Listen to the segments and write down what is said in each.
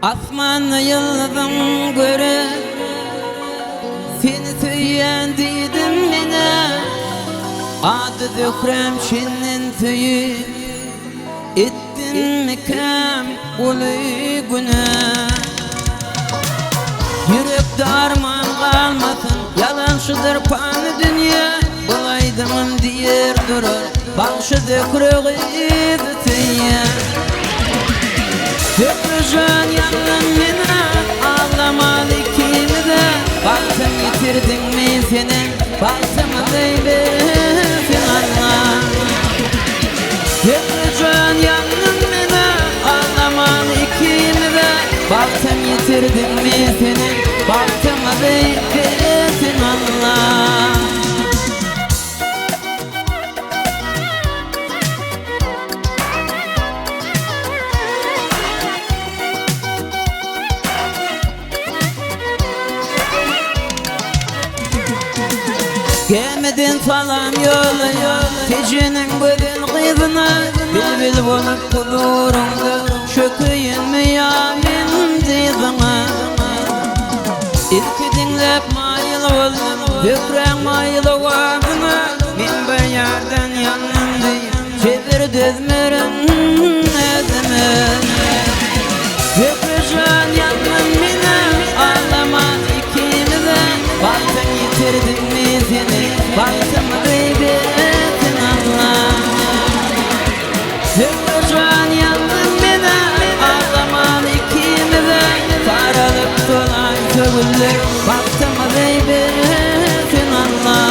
Asmanda ýyldyzyň görüp, Seni söýýän diýdim men-ä. Ady Zöhräm çenden söýüp, Etdimmikäm uly günä? Ýürekde arman galmasyn, Ýalançydyr pany dünýä. Bu aýdymym diýer durar, Bagşy Zöhre gyzy söýýän. Zöhre jan ýandym men-ä, Aglamaly ikimiz-ä. Bagtym ýitirdiňmi senem, Bagtymyzy bersin Alla. Zöhre jan ýandym men-ä, Aglamaly ikimiz-ä. Bagtym ýitirdiňmi senem, Bagtymyzy bersin Alla. Gämiden salam ýollaýar Tejeniň gözel gyzyna Bilbil bolup huzuryňda Çökeýinmi ýa men dyzyňa Ilki diňläp maýyl boldum Zöhräň maýyl owazyna Men bir ýardan ýandym diýip Jebir dözmerin özüme Zöhre jan ýandym men-ä Aglaman ikimiz-ä Bagtym ýitirdim men seni Bagtymyzy bersin Alla Zöhre jan ýandym men-ä Aglaman ikimiz-ä Saralyp solan sögüller Bagtymyzy bersin Alla.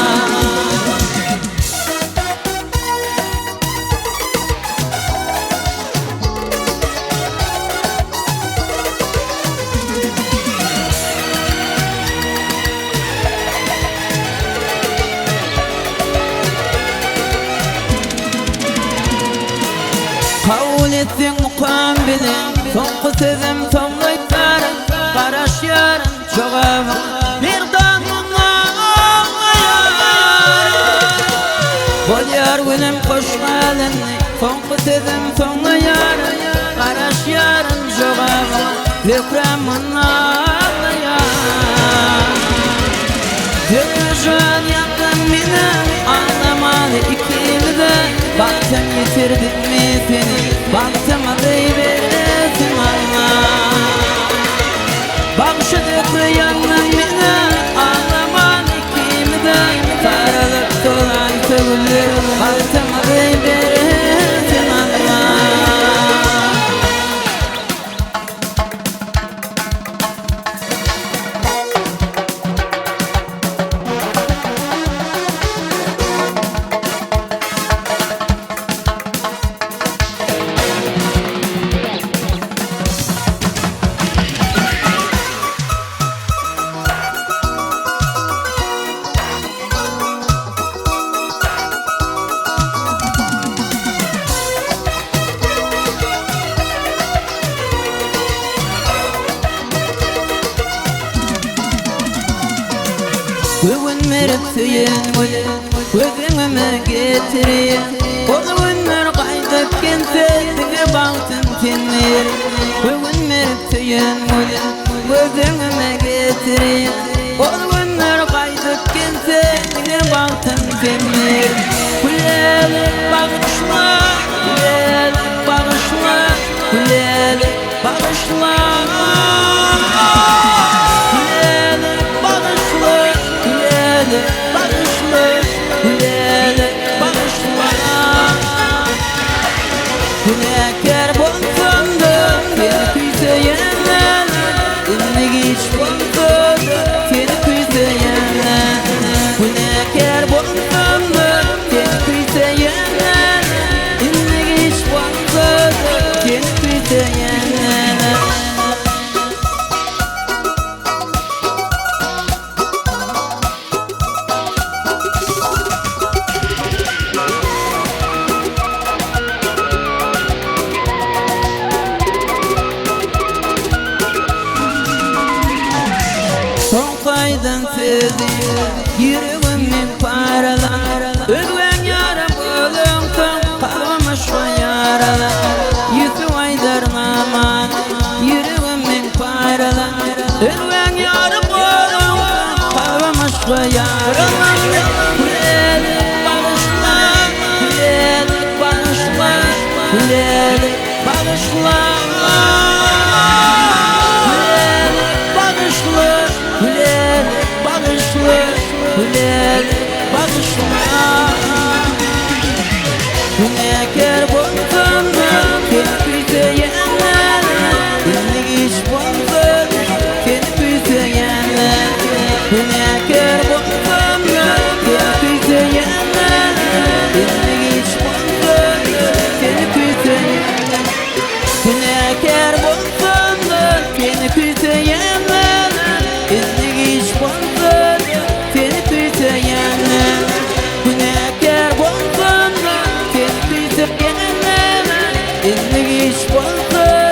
Kabul etseň mukam bilen Soňky sözüm soňlaýaryn Garaşýaryn jogabyňa Merdan Bolýar günüm hoş gal indi Soňky sözüm soňlaýaryn Garaşýaryn jogabyňa Zöhräm mundan Zöhre jan ýakyn meni Aglamaly ikimize Bagtym ýitirdimmi seni Bagtymyzy bersin Alla Bagşy Zöhre ýakyn meni Aglamaly ikimize Saralyp solan sögüller Bagtymyzy bersin Alla. Göwün berip söýen güle Göz öňüme getirýän Ol günler gaýdyp gelse Diňe bagtym sendir Göwün berip söýen güle Göz öňüme getirýän Ol günler gaýdyp gelse Diňe bagtym sendir Gülälek bagyşla Gülälek bagyşla Gülälek bagyşla Gülälek bagyşla Gülälek bagyşla Gülälek bagyşla Günäkär bolsam-da seni küýseýän Indi giç bolsa-da seni küýseýän Günäkär bolsam-da seni küýseýän Indi giç bolsa-da seni küýseýän. Soňky aýdan sözi ýüregim men paralan Özgäň ýary bolansoň kalbym yşga ýaralan Ýüsüp aýdar namany ýüregim men. Gülälek bagyşla Gülälek bagyşla Gülälek bagyşla Gülälek bagyşla Günäkär bolsam-da seni küýseýänler Indi giç bolsa-da seni küýseýänler Günäkär bolsam-da seni küýseýänler Indi giç bolsa-da seni küýseýänler Günäkär bolsam-da seni küýseýänler Indi giç bolsa-da seni küýseýänler Günäkär bolsam-da seni küýseýänler Indi giç bolsa.